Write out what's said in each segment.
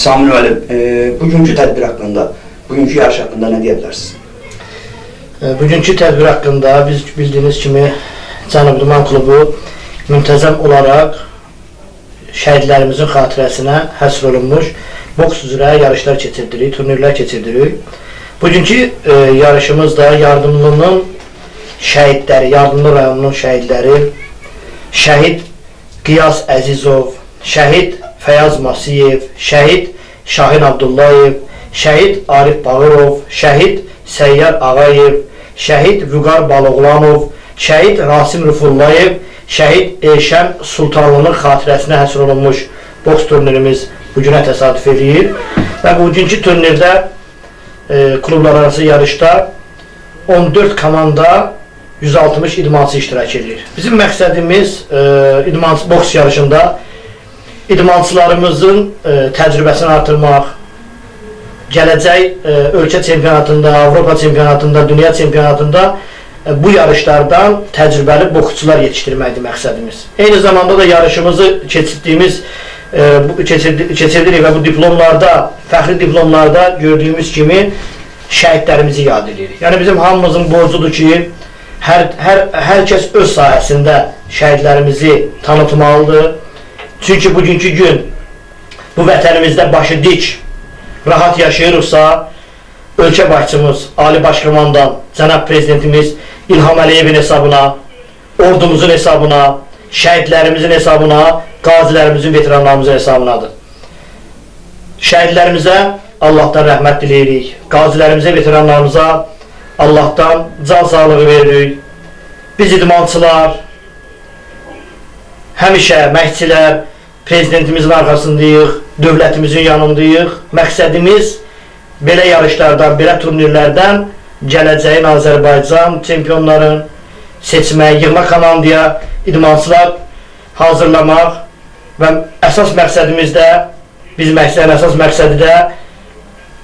Samir müəllim, bugünkü tədbir haqqında, bugünkü yarış haqqında nə deyə bilərsiniz? Bugünkü tədbir haqqında biz bildiyiniz kimi Cənub İdman Klubu müntəzəm olaraq şəhidlərimizin xatirəsinə həsr olunmuş boks üzrə yarışlar keçirdirik, turnirlər keçirdirik. Bugünkü yarışımız da Yardımlının şəhidləri, Yardımlı rayonunun şəhidləri, şəhid Qiyas Əzizov, şəhid Fəyaz Masiyev, şəhid Şahin Abdullayev, şəhid Arif Bağırov, şəhid Səyyar Ağayev, şəhid Vüqar Baloğlanov, şəhid Rasim Rüfullayev, şəhid Elşən Sultanlının xatirəsinə həsr olunmuş boks turnirimiz bugünə təsadüf eləyir. Və bugünkü turnirdə klublar arası yarışda 14 komanda 160 idmançı iştirak edir. Bizim məqsədimiz idmançı boks yarışında idmançılarımızın təcrübəsini artırmaq, gələcək ölkə çempionatında, Avropa çempionatında, dünya çempionatında bu yarışlardan təcrübəli boksçular yetişdirməkdir məqsədimiz. Eyni zamanda da yarışımızı keçirdiyimiz keçirdirik və bu diplomlarda, fəxri diplomlarda gördüyümüz kimi şəhidlərimizi yad edirik. Yəni bizim hamımızın borcudur ki, hər kəs öz sahəsində şəhidlərimizi tanıtmalıdır. Çünki bugünkü gün bu vətənimizdə başı dik, rahat yaşayırıqsa, ölkə başçımız, Ali Başkomandan, cənab prezidentimiz İlham Əliyevin hesabına, ordumuzun hesabına, şəhidlərimizin hesabına, qazilərimizin, veteranlarımızın hesabınadır. Şəhidlərimizə Allahdan rəhmət diləyirik. Qazilərimizə, veteranlarımıza Allahdan can sağlığı veririk. Biz idmançılar, həmişə məşqçilər prezidentimizin arxasındayıq, dövlətimizin yanındayıq. Məqsədimiz belə yarışlardan, belə turnirlərdən gələcəyin Azərbaycan çempionların seçmək, yığma komandaya idmançılar hazırlamaq və əsas məqsədimiz də, biz məşqçilərin əsas məqsədi də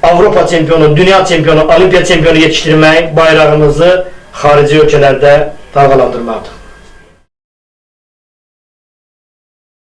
Avropa çempionu, dünya çempionu, olimpiya çempionu yetişdirmək, bayrağımızı xarici ölkələrdə dalğalandırmaqdır.